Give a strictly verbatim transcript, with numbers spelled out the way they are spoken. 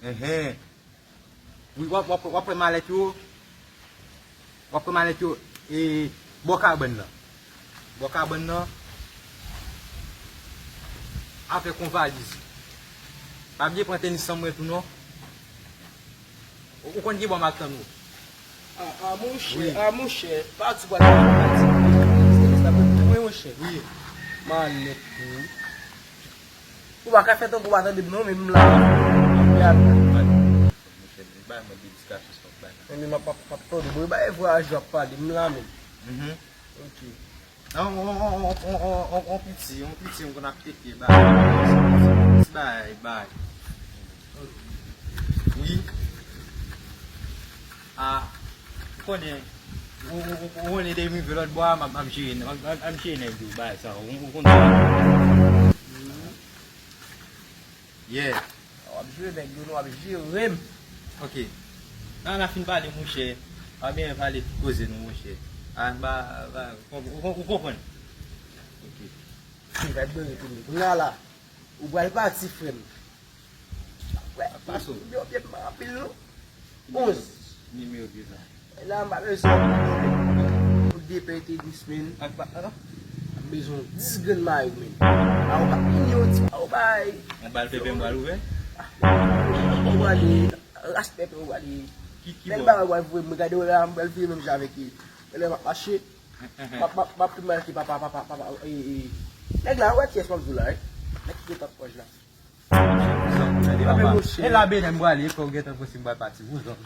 Enhen. Wi, w ap, w ap, w ap wè malèt yo. W ap wè malèt yo. E, bò kabann nan. Bò kabann nan. Avèk yon valiz. Pa bliye pran tenis san mwen tou non. Ou, ou konn ki bò m ap tann ou. A, a, monchè, wi. A, monchè, pa di w al pati. Wi, monchè. Wi. Malèt tou. Ou pa ka fè tankou w pa tande m non, men m la. Monchè, bay mwen de diskasyon sa w bay la. Men m ap, ap, ap tande. Bon, e bay vwayaj w ap pale, m la menm. Mhm. Ok. Yon, yon, yon piti, yon piti, yon konn ap teke, bay. Ti bay, bay. Wi. A, ou konnen, ou, ou, ou, ou konnen depi m rive lòt bò a, m ap, m ap jere, m ap, m ap, m ap jere nèg yo, bay sa, ou, ou konnen. Yeah. W ap jere nèg yo, nou ap jere m. Ok. Nan, n a fin pale, monchè. Pa byen pale tout koze nou, monchè. A, ba, ba, ou, ou, ou konprann? Ok. Gad mwen retounen. Kounye a la, ou pral pati, frè m. Ap pase w. Yo byen anpil, non. Onz. Nimewo de zan. La, m pa bezwen pou depen te dis men. Ak pa, ah. M bezwen dis grenn mayo men. A ou pa pini yon ti pa ou bay. Yon bal pepe m pral ouvè. Ou prale, ras pepe ou prale. Ki, ki bò? Bèl bagay ou pral voye m gade w la, m pral vire menm jan avèk li. Lè m ap mache, m ap, m ap, m ap pi mal ke papa, papa, papa, e, e. Nèg la, ou wè kiyès m ap di w la, wi. Nèg ki gen tan pòj la. Vouzan pou tande papa. E la Benè m prale, e fò w gentan pran si m pral pati. Vouzan.